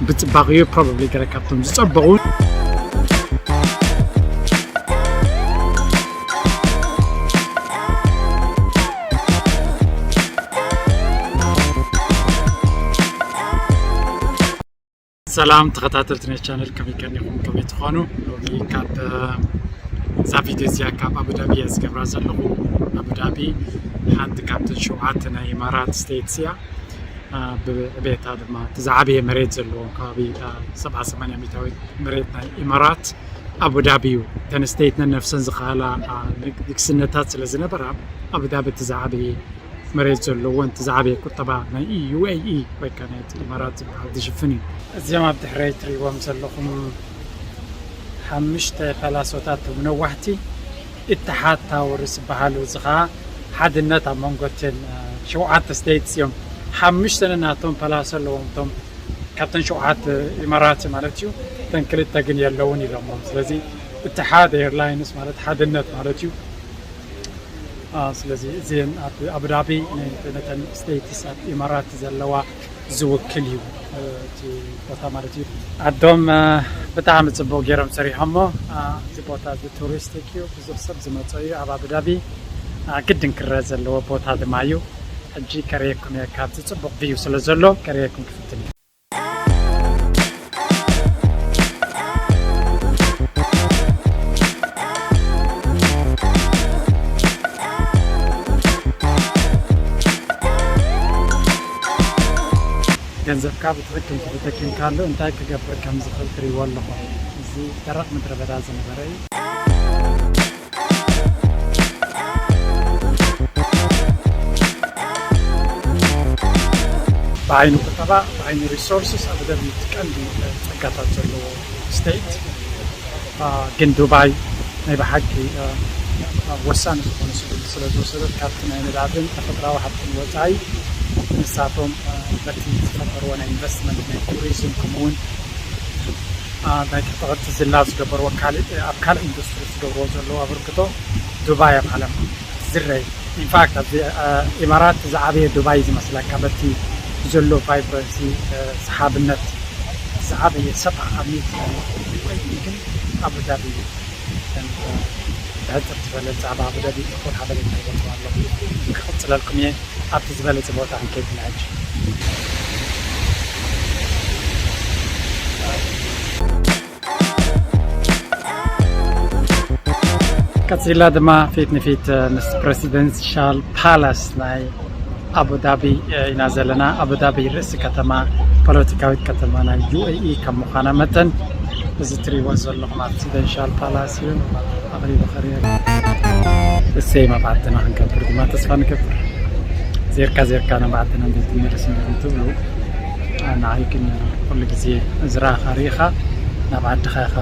ብፅባቕ እዩ። ፕሮባብሊ ገለ ካብቶም ዝፀበቑ። ሰላም ተኸታተልቲ ናይ ቻነል፣ ከመይ ቀኒኹም? ከመይ ትኾኑ? ሎሚ ካብ እዛ ቪድዮ እዚኣ ካብ ኣቡዳቢ እየ ዝገብራ ዘለኹ። ኣቡዳቢ ሓንቲ ካብተን ሸውዓተ ናይ ኢማራት ስቴትስ እያ። ብዕቤታ ድማ እቲ ዝዓበየ መሬት ዘለዎ ከባቢ ሰብዓ ሰማንያ ሚእታዊት መሬት ናይ ኢማራት ኣቡዳቢ እዩ። እተን ስቴት ነነፍሰን ዝኸኣላ ንግስነታት ስለ ዝነበራ ኣቡዳቢ እቲ ዝዓበየ መሬት ዘለዎን እቲ ዝዓበየ ቁጠባ ናይ ዩ ኤ ኢ ወይ ከዓ ናይ ኢማራት ዝበሃል ዝሽፍን እዩ። እዚኦም ኣብ ድሕረይ ትሪእዎም ዘለኹም ሓሙሽተ ፓላሶታት ነዋሕቲ ኢትሓድ ታወርስ ዝበሃሉ፣ እዚ ኸዓ ሓድነት ኣብ መንጎ እተን ሸውዓተ ስቴትስ እዮም። ሓሙሽተ ናቶም ፓላሶ ኣለዎም፣ እቶም ካብተን ሸውዓተ ኢማራት ማለት እዩ። እተን ክልተ ግን የለውን ኢሎሞም። ስለዚ ኢትሓድ ኤርላይንስ ማለት ሓድነት ማለት እዩ። ስለዚ እዚን ኣብ ኣቡዳቢ ነተን ስቴትስ ኣብ ኢማራት ዘለዋ ዝውክል እዩ እቲ ቦታ ማለት እዩ። ኣዶም ብጣዕሚ ፅቡቅ ገይሮም ሰሪሖሞ። እዚ ቦታ እዚ ቱሪስቲክ እዩ፣ ብዙሕ ሰብ ዝመፀ እዩ ኣብ ኣቡዳቢ። ግድን ክረአ ዘለዎ ቦታ ድማ እዩ። ሕጂ ከርእየኩም እየ፣ ካብዚ ፅቡቅ ቪው ስለ ዘሎ ከርእየኩም ክፍትን እየ። ገንዘብካ ብትኽክል ተተጠቂምካሉ እንታይ ክገብር ከም ዝኽእል ትሪእዎ ኣለኹም። እዚ ደረቕ ምድረ በዳ ዝነበረ እዩ። ብዓይኒ ቁጠባ፣ ብዓይኒ ሪሶርስስ ኣብ ደም ቀንዲ ጸጋታት ዘለዎ ስቴት። ግን ዱባይ ናይ ብሓቂ ወሳኒ ዝኾነ ስጉምቲ ስለ ዝወሰደት፣ ካብቲ ናይ ነዳድን ተፈጥራዊ ሃብትን ወፃኢ፣ ንሳቶም በቲ ዝፈጠርዎ ናይ ኢንቨስትመንት ናይ ቱሪዝም ከምኡውን ናይ ተፈጥሮ ዝላ ዝገበርዎ ካልእ ኣብ ካልእ ኢንዱስትሪ ዝገብርዎ ዘለዉ ኣበርክቶ ዱባይ ኣብ ዓለም ዝረይ። ኢንፋክት ኣብዚ ኢማራት ዝዓበየ ዱባይ ዝመስለካ በቲ ዘሎ ቫይብረንሲ፣ ሰሓብነት፣ ዝዓበየ ሰብ ዓሚት ግን ኣቡዳቢ እዩ። ብሕፅር ዝበለ ብዛዕባ ኣቡዳቢ እኹል ሓበሬታ ይገልፅ ኣለኹ። ክቕፅለልኩም እየ። ኣብቲ ዝበለፀ ቦታ ክንከይድ ኢና ሕጂ። ቀፂልና ድማ ፊት ንፊት ምስ ፕረሲደንሻል ፓላስ ናይ ኣቡዳቢ ኢና ዘለና። ኣቡዳቢ ርእሲ ከተማ፣ ፖለቲካዊት ከተማ ናይ ዩ ኤ ኢ ከም ምዃና መጠን፣ እዚ ትሪእዎ ዘለኹም ኣብ ፕረሲደንሻል ፓላስ እዩ። ኣቕሪቡ ኸሪር እሰይ መብዓትና ክንገብር ድማ ተስፋ ንገብር። ዜርካ ዜርካ ናብ ዓድና እንዴት ትመለስ እንዴት ትብሉ፣ ንዓይ ግን ኩሉ ግዜ ዝረኣኻ ርኢኻ ናብ ዓድኻ ኢኻ።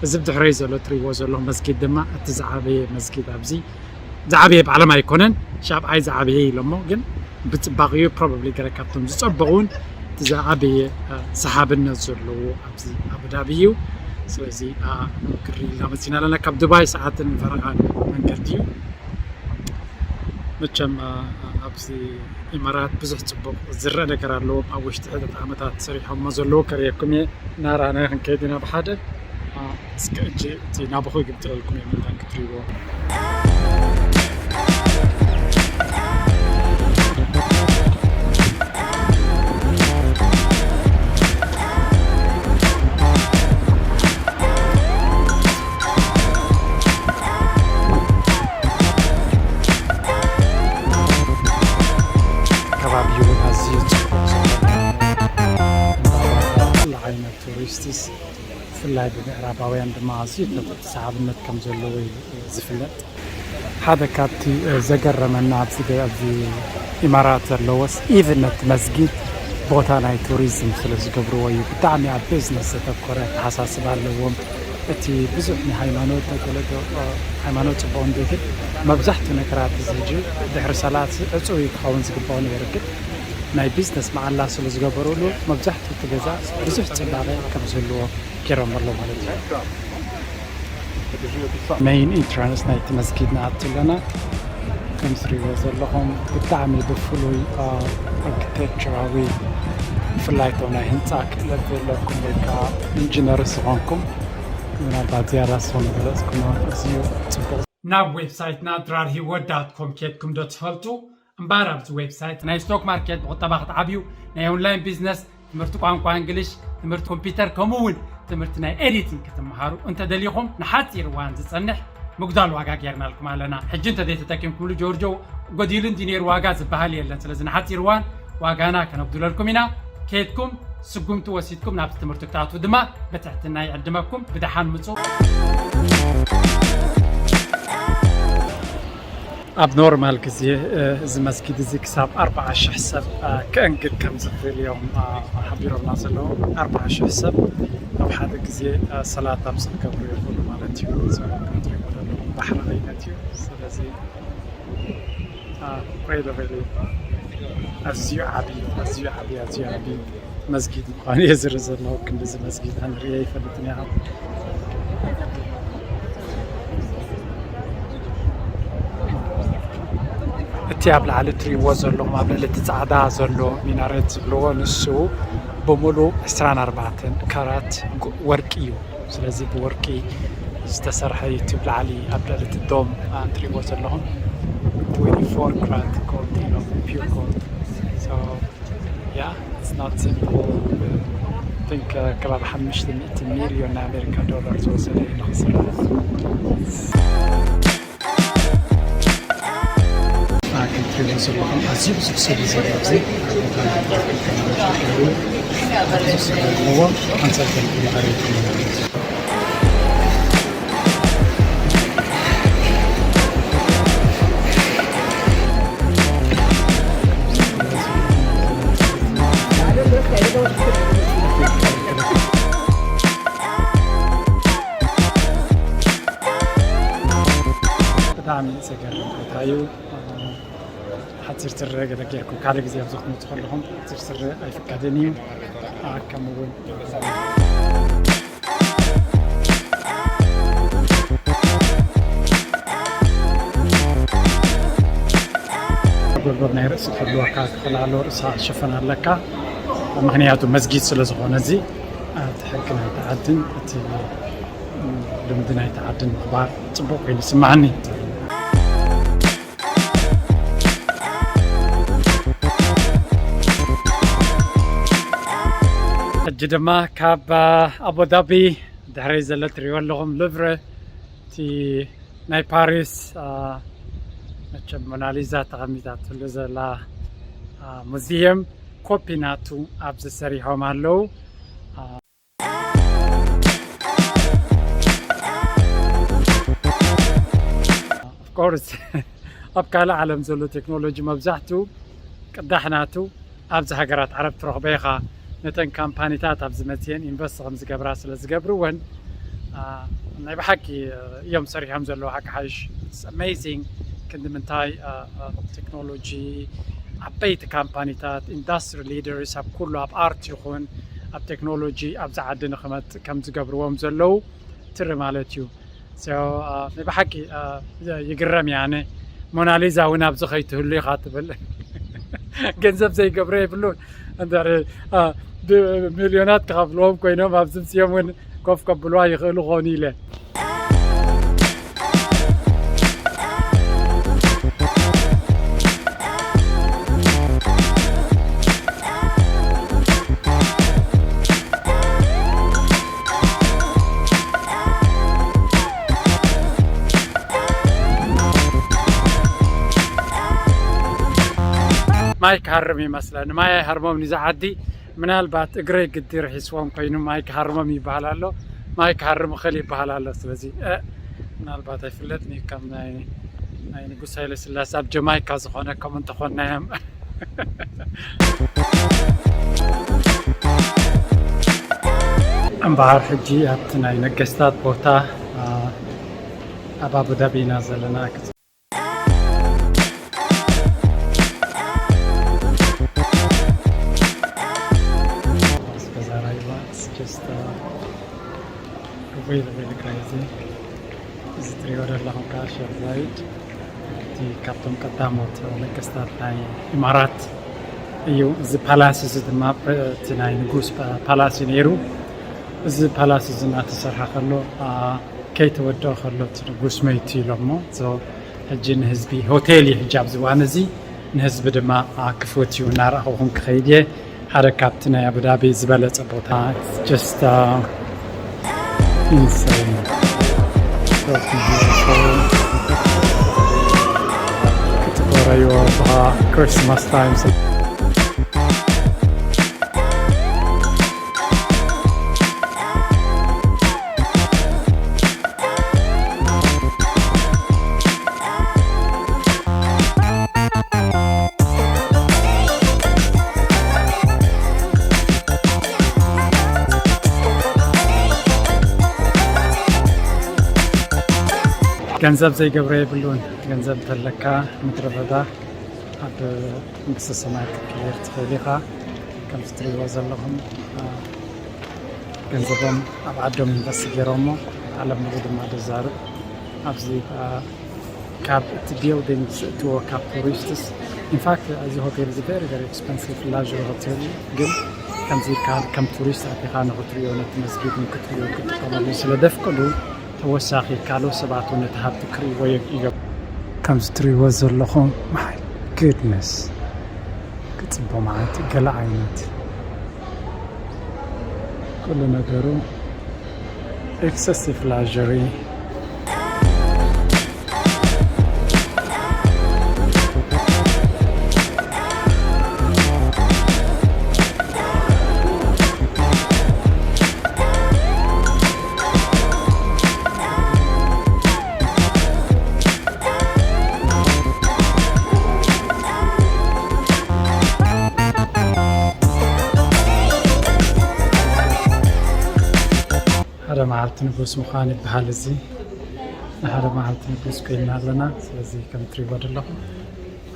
እዚ ብድሕረይ ዘሎ ትሪእዎ ዘለኹም መስጊድ ድማ እቲ ዝዓበየ መስጊድ ኣብዚ ዝዓበየ ብዓለም ኣይኮነን፣ ሻብዓይ ዝዓበየ ኢሎሞ፣ ግን ብፅባቕ እዩ። ፕሮባብሊ ገለ ካብቶም ዝፀበቑ እውን እቲ ዝዓበየ ሰሓብነት ዘለዎ ኣብዚ ኣቡዳቢ እዩ። ስለዚ ክርኢ ኢልና መፂና ኣለና። ካብ ዱባይ ሰዓትን ፈረቓን መንገዲ እዩ። መቸም ኣብዚ ኢማራት ብዙሕ ፅቡቕ ዝረአ ነገር ኣለዎም። ኣብ ውሽጢ ሕተት ዓመታት ሰሪሖሞ ዘለዉ ከርእየኩም እየ። እናረኣና ክንከይድ ኢና ብሓደ። እስከ እጂ እቲ ናብኹ ይግምጥለልኩም እየ፣ መታን ክትሪእዎ። ከባቢ እውን ኣዝዩ ጽቡቕ ዝኾነ፣ ኩሉ ዓይነት ቱሪስትስ፣ ብፍላይ ብምዕራባውያን ድማ ኣዝዩ ተፈ-፣ ሰሓብነት ከም ዘለዎ እዩ ዝፍለጥ። ሓደ ካብቲ፣ እ፣ ዘገረመና ኣብዚ ገ-፣ ኣብዚ ኢማራት ዘለዎስ፣ ኢቭን እቲ መስጊድ ቦታ ናይ ቱሪዝም ስለ ዝገብርዎ እዩ። ብጣዕሚ ኣብ ቢዝነስ ዘተኮረ ኣተሓሳስባ ኣለዎም። እቲ ብዙሕ ንሃይማኖት፣ በተለይ ዶ-፣ ሃይማኖት ጽቡቕ እንዲሁ፣ ግን መብዛሕትኡ ነገራት እዚ ሕጂ ድሕሪ ሰላት ዕጹው ክኸውን ዝግባኦ ነይሩ፣ ግን ናይ ቢዝነስ መዓላ ስለ ዝገበሩሉ፣ መብዛሕትኡ እቲ ገዛ ብዙሕ ጽባቐ ከም ዝህልዎ ገይሮም ኣለዉ ማለት እዩ። ሜይን ኢንትራንስ ናይቲ መስጊድ ንኣቱ ኣለና። ከም ትሪእዎ ዘለኹም ብጣዕሚ ብፍሉይ፣ አ፣ ኣርኪቴክቸራዊ ብፍላይ እቶም ናይ ህንፃ ክእለት ዘለኩም ወይ ከዓ ኢንጂነር ዝኾንኩም፣ ምናልባት ዝያዳ ስኹም ዝበለፅኩሞ፣ ኣዝዩ ፅቡቕ። ናብ ዌብሳይትና ድራር ሂወት ዳት ኮም ኬድኩም ዶ ትፈልጡ? እምበኣር ኣብዚ ዌብሳይት ናይ ስቶክ ማርኬት ብቁጠባ ክትዓብዩ፣ ናይ ኦንላይን ቢዝነስ፣ ትምህርቲ ቋንቋ እንግሊሽ፣ ትምህርቲ ኮምፒውተር፣ ከምኡ እውን ትምህርቲ ናይ ኤዲቲንግ ክትምሃሩ እንተደሊኹም፣ ንሓፂር እዋን ዝፀንሕ ምጉዳል ዋጋ ጌርናልኩም ኣለና። ሕጂ እንተዘይተጠቂምኩምሉ፣ ጆርጆ፣ ጎዲሉ እንዲ ነይሩ ዋጋ ዝበሃል የለን። ስለዚ ንሓፂር እዋን ዋጋና ከነጉድለልኩም ኢና። ከይድኩም ስጉምቲ ወሲድኩም ናብቲ ትምህርቲ ክትኣትዉ ድማ ብትሕትና ይዕድመኩም። ብደሓን ምፁ። ኣብ ኖርማል ግዜ፣ እ፣ እዚ መስጊድ እዚ ክሳብ ኣርብዓ ሽሕ ሰብ፣ እ፣ ከእንግድ ከም ዝኽእል እዮም፣ እ፣ ሓቢሮምና ዘለዉ። ኣርብዓ ሽሕ ሰብ ኣብ ሓደ ግዜ፣ እ፣ ሰላት ኣብ ዝገብሩ ይኽእሉ ማለት እዩ። እዚ ከምትሪእዎ ዘለኹም ባሕሪ ዓይነት እዩ። ስለዚ፣ እ፣ ሬለቬል እዩ። ኣዝዩ ዓቢ፣ ኣዝዩ ዓቢ፣ ኣዝዩ ዓቢ መስጊድ ምዃኑ እየ ዝርኢ ዘለኹ። ክንድዚ መስጊድ ኣነ ርእየ ኣይፈልጥን እየ። እቲ ኣብ ላዕሊ እትሪእዎ ዘለኹም፣ ኣብ ልዕሊ እቲ ጻዕዳ ዘሎ ሚናሬት ዝብልዎ፣ ንሱ ብምሉእ ዕስራን ኣርባዕተን ካራት ጎ-፣ ወርቂ እዩ። ስለዚ ብወርቂ ዝተሰርሐ እዩ። እቲ ኣብ ላዕሊ ኣብ ልዕሊ እቲ ዶም፣ አ፣ እትሪእዎ ዘለኹም ትዌንቲ ፎር ካራት ጎልድ ኢሎም፣ ፒውር ጎልድ። So, yeah, it's not simple. I think, uh, ከባቢ ሓሙሽተ ሚእቲ ሚልዮን ናይ ኣሜሪካ ዶላር ዝወሰደ እዩ ንኽስራሕ። ኣክል ትሪቡ ዘለኹም ኣዝዩ ብዙሕ ሰብ እዩ ዘሎ ኣብዚ። ኣብዚ ሰብ ዘለዎ ሓንሳብ ከም ትሪቡ ማለት እዩ። ብጣዕሚ ዘገርም ቦታ እዩ። ሓፂር ስረ ገለ ጌርኩም ካልእ ግዜ ኣብዚ ክትመፁ ከለኹም ሓፂር ስረ ኣይፍቀድን እዩ። አ፣ ከምኡ እውን ጎልጎል ናይ ርእሲ ክህልወካ ክኽእል ኣለዎ፣ ርእስኻ ክትሽፍን ኣለካ። ምኽንያቱ መስጊድ ስለ ዝኾነ፣ እዚ እቲ ሕጊ ናይቲ ዓድን እቲ ልምዲ ናይቲ ዓድን ምኽባር ጽቡቕ ኮይኑ ይስምዓኒ። ሕጂ ድማ ካብ ኣቡዳቢ ድሕረይ ዘሎ ትሪእዎ ኣለኹም ሉቭረ፣ እቲ ናይ ፓሪስ፣ አ፣ መቸም ሞናሊዛ ተቐሚጣትሉ ዘላ፣ አ፣ ሙዚየም ኮፒ ናቱ ኣብዚ ሰሪሖም ኣለዉ። አ፣ ኦፍ ኮርስ፣ ኣብ ካልእ ዓለም ዘሎ ቴክኖሎጂ መብዛሕትኡ ቅዳሕ ናቱ ኣብዚ ሃገራት ዓረብ ትረኽቦ ኢኻ። ነተን ካምፓኒታት ኣብዚ መፅየን ኢንቨስት ከም ዝገብራ ስለ ዝገብርወን፣ አ፣ ናይ ብሓቂ፣ አ፣ እዮም ሰሪሖም ዘለዉ። ሓቂ ሓይሽ፣ it's amazing ክንዲ ምንታይ፣ አ፣ አ፣ ቴክኖሎጂ፣ ዓበይቲ ካምፓኒታት፣ ኢንዱስትሪ ሊደርስ ኣብ ኩሉ፣ ኣብ ኣርት ይኹን ኣብ ቴክኖሎጂ ኣብዚ ዓዲ ንኽመፅእ ከም ዝገብርዎም ዘለዉ ትሪ ማለት እዩ። So፣ አ፣ ናይ ብሓቂ፣ አ፣ ይግረም እየ ኣነ። ሞናሊዛ እውን ኣብዚ ከይትህሉ ኢኻ ትብል። ገንዘብ ዘይገብሮ የብሉን። እንድሕሪ፣ አ፣ ብሚልዮናት ክኸፍልዎም ኮይኖም ኣብዚ ምስኦም እውን ኮፍ ከብልዋ ይኽእሉ ኾኑ ኢለ። ማይ ክሃርም ይመስለኒ። ማይ ኣይሃርሞም ንዛ ዓዲ። ምናልባት እግረይ ግዲ ርሒስዎም ኮይኑ ማይ ክሃርሞም ይበሃል ኣሎ። ማይ ክሃርም እኽእል ይበሃል ኣሎ። ስለዚ፣ እ፣ ምናልባት ኣይፍለጥን እዩ፣ ከም ናይ፣ ናይ ንጉስ ሃይለ ስላሴ ኣብ ጀማይካ ዝኾነ ከምኡ እንተኾንናዮም። እምበኣር ሕጂ ኣብቲ ናይ ነገስታት ቦታ፣ አ፣ ኣብ ኣቡዳቢ ኢና ዘለና። It's just, uh, really, really crazy. እዚ ትሪኦ ዘለኹም ከዓ ሼክ ዛይድ፣ እቲ ካብቶም ቀዳሞት ነገስታት ናይ ኢማራት እዩ። እዚ ፓላስ እዚ ድማ እቲ ናይ ንጉስ ፓላስ እዩ ነይሩ። እዚ ፓላስ እዚ እናተሰርሐ ከሎ ከይተወደኦ ከሎ እቲ ንጉስ መይቱ ኢሎሞ። ሕጂ ንህዝቢ ሆቴል እዩ ሕጂ ኣብዚ እዋን እዚ ንህዝቢ ድማ ክፉት እዩ። እናረኣኹኹም ክኸይድ እየ። ሓደ ካብቲ ናይ ኣቡዳቢ ዝበለጸ ቦታ። Just insane. So beautiful. ክትበረዩ ብሃ Christmas time. ገንዘብ ዘይገብሮ የብሉን። ገንዘብ ተለካ ምድረ በዳ ኣብ መንግስተ ሰማይ ክትቀየር ትኽእል ኢኻ። ከምዚ ትሪእዎ ዘለኹም ገንዘቦም ኣብ ዓዶም ኢንቨስት ገይሮሞ ዓለም ሙሉ ድማ ዘዛርብ ኣብዚ ካብ እቲ ቢልዲንግ ዝእትዎ ካብ ቱሪስትስ ኢንፋክት እዚ ሆቴል እዚ very very expensive luxury hotel ግን ከምዚ ኢልካ ከም ቱሪስት ኣቲኻ ንኽትሪኦ ነቲ መስጊድ ንክትሪኦ ክትጥቀመሉ ስለ ደፍቅዱ ተወሳኺ ካልኦት ሰባት እውን ነቲ ሃብቲ ክርእይዎ ይገብሩ። ከምዚ ትሪእዎ ዘለኹም my goodness ክፅቦ ማለት ገለ ዓይነት ኩሉ ነገሩ excessive luxury። ሓደ መዓልቲ ንጉስ ምዃን ይበሃል። እዚ ንሓደ መዓልቲ ንጉስ ኮይንና ኣለና። ስለዚ ከም ትሪእዎ ዘለኹም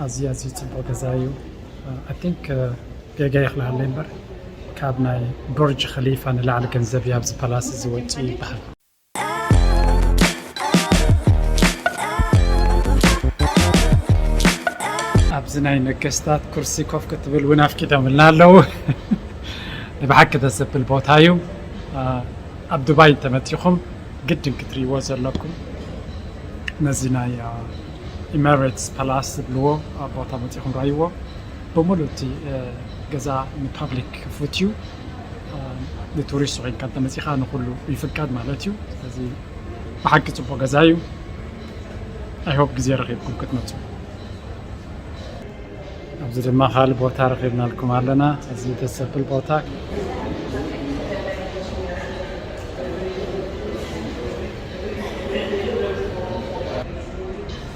ኣዝዩ ኣዝዩ ፅቡቅ ገዛ እዩ። I think ጌጋ ይኽልሃለይ እምበር ካብ ናይ ቡርጅ ኸሊፋ ንላዕሊ ገንዘብ እዩ ኣብዚ ፓላስ እዚ ወፂኡ ይበሃል። ኣብዚ ናይ ነገስታት ኩርሲ ኮፍ ክትብል እውን ኣፍቂዶምልና ኣለዉ። ብሓቂ ደስ ዘብል ቦታ እዩ። ኣብ ዱባይ እንተመፂኹም ግድን ክትርእይዎ ዘለኩም ነዚ ናይ ኢማሬትስ ፓላስ ዝብልዎ ቦታ መፂኹም ረኣይዎ። ብምሉእ እቲ ገዛ ንፓብሊክ ክፉት እዩ። ንቱሪስት ኮይንካ እንተመፂኻ ንኩሉ ይፍቀድ ማለት እዩ። ስለዚ ብሓቂ ፅቡቅ ገዛ እዩ። I hope ግዜ ረኺብኩም ክትመፁ። ኣብዚ ድማ ካልእ ቦታ ረኺብናልኩም ኣለና። እዚ ደስ ዘብል ቦታ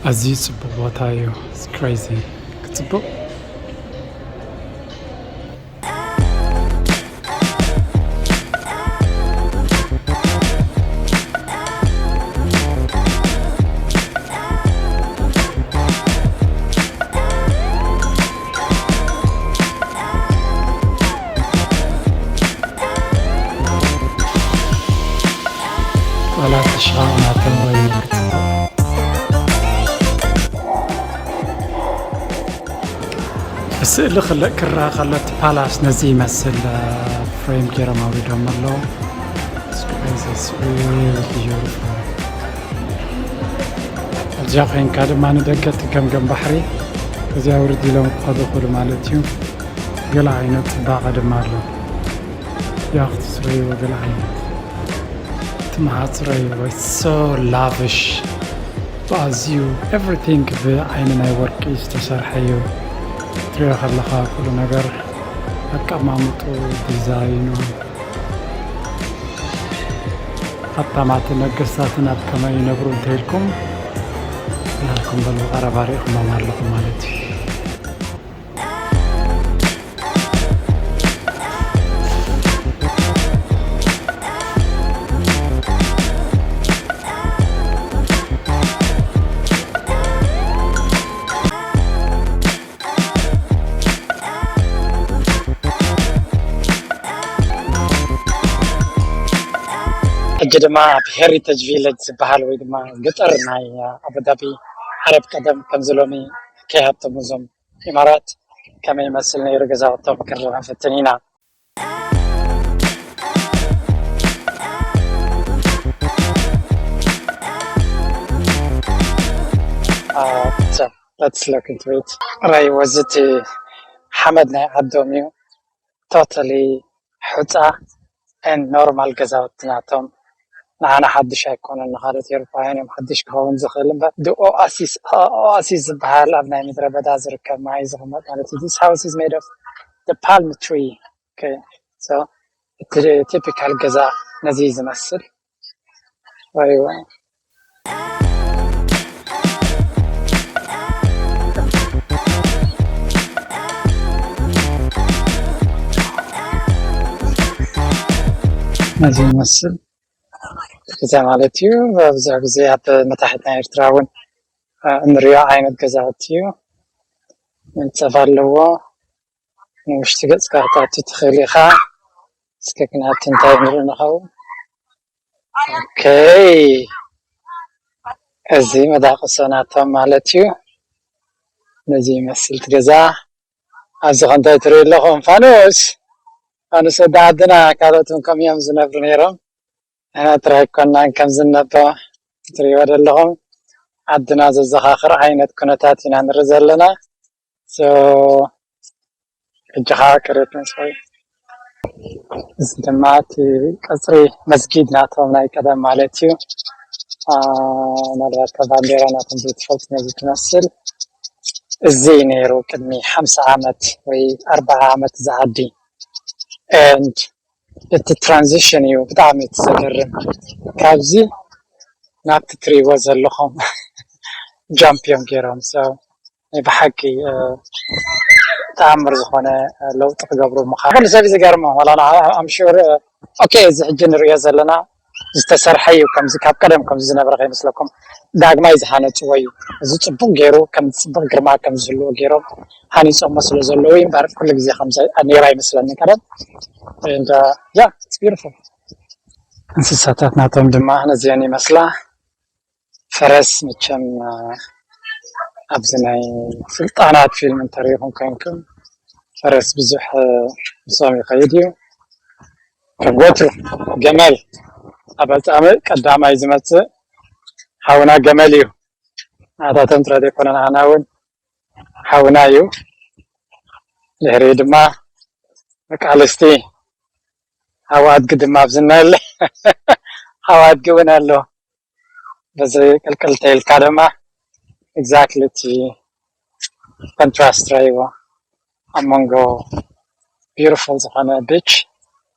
ኣዝዩ ጽቡቕ ቦታ እዩ። It's crazy ክጽቡቕ። ቆላት ሽቓቕ ናተን ኮይኑ ክጽቡቕ። ብስእሊ ክልእ ክረኣ ከሎ እቲ ፓላስ ነዚ ይመስል። ፍሬም ገይሮም ኣውሪዶም ኣለዉ። ኣብዚኣ ኮይንካ ድማ ንደገ እቲ ገምገም ባሕሪ እዚኣ ውርድ ኢሎም ክኸዱ ይኽእሉ ማለት እዩ። ገለ ዓይነት ፅባቐ ድማ ኣሎ። ያኽቲ ስረይዎ ገለ ዓይነት እቲ መሓፅረይዎ so lavish ብኣዝዩ everything ብዓይኒ ናይ ወርቂ ዝተሰርሐ እዩ። ትሪኦ ከለኻ ኩሉ ነገር ኣቀማምጡ ዲዛይኑ ሃብታማትን ነገስታትን ኣብ ከመይ ይነብሩ እንተኢልኩም ናልኩም በሉ ቀረባ ሪኢኹሞም ኣለኹም ማለት እዩ። ሕጂ ድማ ኣብ ሄሪተጅ ቪለጅ ዝበሃል ወይ ድማ ገጠር ናይ ኣቡዳቢ ዓረብ ቀደም ከምዚ ሎሚ ከይሃብቶም እዞም ኢማራት ከመይ ይመስል ነይሩ ገዛውቶም ክንርኢ ክንፍትን ኢና። Uh, so let's look into it. ራይ ወዝቲ ሓመድ ናይ ዓዶም እዩ። Totally ሑፃ and normal ገዛውቲ ናቶም። ንዓና ሓድሽ ኣይኮነን፣ ንካልኦት ኤውሮፓውያን እዮም ሓድሽ ክኸውን ዝኽእል እምበር፣ the oasis, oasis ዝበሃል ኣብ ናይ ምድረ በዳ ዝርከብ ማይ ዝቕመጥ ማለት እዩ። This house is made of the palm tree. Okay, so እቲ typical ገዛ ነዚ እዩ ዝመስል። ራይዋ ነዚ ይመስል ገዛ ማለት እዩ። ብዙሕ ግዜ ኣብ መታሕት ናይ ኤርትራ እውን፣ እ፣ እንሪኦ ዓይነት ገዛውቲ እዩ። መንጸፍ ኣለዎ። ንውሽጢ ገጽካ ክትኣቱ ትኽእል ኢኻ። እስከ ክንኣቱ እንታይ ንርኢ ንኸውን። ኦኬ፣ እዚ መዳቕሶ ናቶም ማለት እዩ። ነዚ ይመስል እቲ ገዛ። ኣብዚ ከ እንታይ ትርኢ ኣለኹም? ፋኑስ፣ ፋኑስ ወዲ ዓድና። ካልኦት እውን ከምኡ እዮም ዝነብሩ ነይሮም። ንሕና ጥራይ ኣይኮናን ከም ዝነቦ ትርእይዎ ዘለኹም። ዓድና ዘዘኻኽር ዓይነት ኩነታት ኢና ንርኢ ዘለና። So ሕጂ ከዓ ክሬት መስፈይ፣ እዚ ድማ እቲ ቀፅሪ መስጊድ ናቶም ናይ ቀደም ማለት እዩ። አ፣ ምናልባት ካብ ባንዴራ ናቶም ዘይትፈልጥ ነዚ ትመስል። እዚ ነይሩ ቅድሚ ሓምሳ ዓመት ወይ ኣርባዓ ዓመት ዝዓዲ። And እቲ ትራንዚሽን እዩ ብጣዕሚ እቲ ዘገርም። ካብዚ ናብቲ ትርእይዎ ዘለኹም ጃምፕ እዮም ገይሮም። So ናይ ብሓቂ፣ እ፣ ተኣምር ዝኾነ፣ እ፣ ለውጢ ክገብሩ ምዃኑ ኩሉ ሰብ እዩ ዝገርሞ። ዋላ ንዓ-፣ I'm sure፣ እ፣ ኦኬ፣ እዚ ሕጂ ንርእዮ ዘለና ዝተሰርሐ እዩ። ከምዚ ካብ ቀደም ከምዚ ዝነበረ ከይመስለኩም። ዳግማይ ዝሃነፅዎ እዩ። እዚ ፅቡቅ ገይሩ ከም ፅቡቅ ግርማ ከም ዝህልዎ ገይሮም ሃኒፆሞ ስለ ዘለዉ እዩ እምበር ኩሉ ግዜ ከምዚ ነይሩ ኣይመስለኒ ቀደም። And, uh, yeah, it's beautiful. እንስሳታት ናቶም ድማ ነዚአን ይመስላ። ፈረስ መቸም፣ አ፣ ኣብዚ ናይ ስልጣናት ፊልም እንተሪኢኹም ኮይንኩም፣ ፈረስ ብዙሕ፣ አ፣ ምስኦም ይኸይድ እዩ። ከም ወትሩ ገመል ኣብ ኣጻምእ ቀዳማይ ዝመጽእ ሓውና ገመል እዩ። ናታቶም ጥራይ ዘይኮነ ንዓና እውን ሓውና እዩ። ድሕሪኡ ድማ በቃ ኣልስቲ ሓው ኣድጊ ድማ ኣብዚ እነሀለ ሓው ኣድጊ እውን ኣሎ። በዚ ቅልቅል ተይልካ ድማ exactly እቲ ኮንትራስት ረይዎ ኣብ መንጎ ቢዩቲፉል ዝኾነ ቢች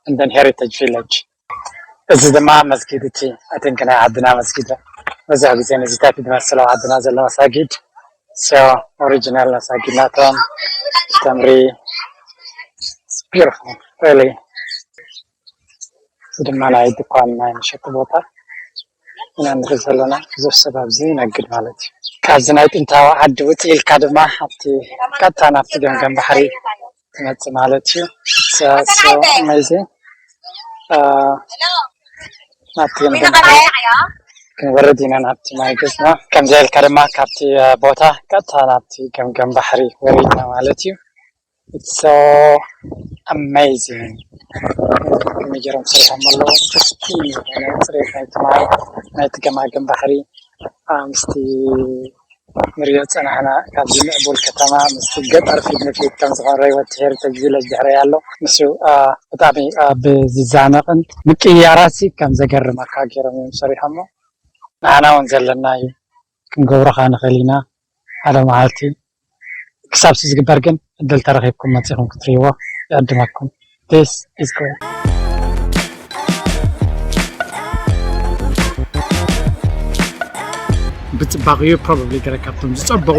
and then ሄሪቴጅ ቪሌጅ። እዚ ድማ መስጊድ እቲ፣ I think፣ ናይ ዓድና መስጊድ እዩ። ብዙሕ ግዜ ነዚታት ዝመስል ኣብ ዓድና ዘሎ መሳጊድ። So ኦሪጂናል መሳጊድ ናቶም ተምሪ። It's beautiful, really። እዚ ድማ ናይ ድኳን ናይ መሸጢ ቦታ ኢና ንርኢ ዘለና። ብዙሕ ሰብ ኣብዚ ይነግድ ማለት እዩ። ካብዚ ናይ ጥንታዊ ዓዲ ውፅእ ኢልካ ድማ ኣብቲ ቀጥታ ናብቲ ገምገም ባሕሪ ትመጽእ ማለት እዩ። It's, uh, so amazing። Uh, ናብቲ ገምገም ባሕሪ ክንወርድ ኢና፣ ናብቲ ማይ ገጽና። ከምዚ ኢልካ ድማ ካብቲ፣ uh፣ ቦታ ቀጥታ ናብቲ ገምገም ባሕሪ ወሪድና ማለት እዩ። It's so amazing። ከመይ ገይሮም ሰሪሖም ኣለዉ። ፕሪስቲን ዝኾነ ጽሬት ናይቲ ማይ፣ ናይቲ ገማግም ባሕሪ፣ አ፣ ምስቲ ንሪኦ ጸናሕና ካብዚ ምዕቡል ከተማ ምስቲ ገጠር ፊት ንፊት ከም ዝኾነ ረይወት ሄሪቴጅ ቪለጅ ድሕረይ ኣሎ። ንሱ፣ አ፣ ብጣዕሚ፣ አ፣ ብዝዛነቕን ምቅይያራሲ ከም ዘገርመካ ገይሮም እዮም ሰሪሖሞ። ንዓና እውን ዘለና እዩ፣ ክንገብሮ ከኣ ንኽእል ኢና ሓደ መዓልቲ። ክሳብ ዝግበር ግን ዕድል ተረኺብኩም መጺኹም ክትርእይዎ ይዕድመኩም። This is great። ብጽባቕኡ ፕሮባብሊ ገለ ካብቶም ዝጸበቑ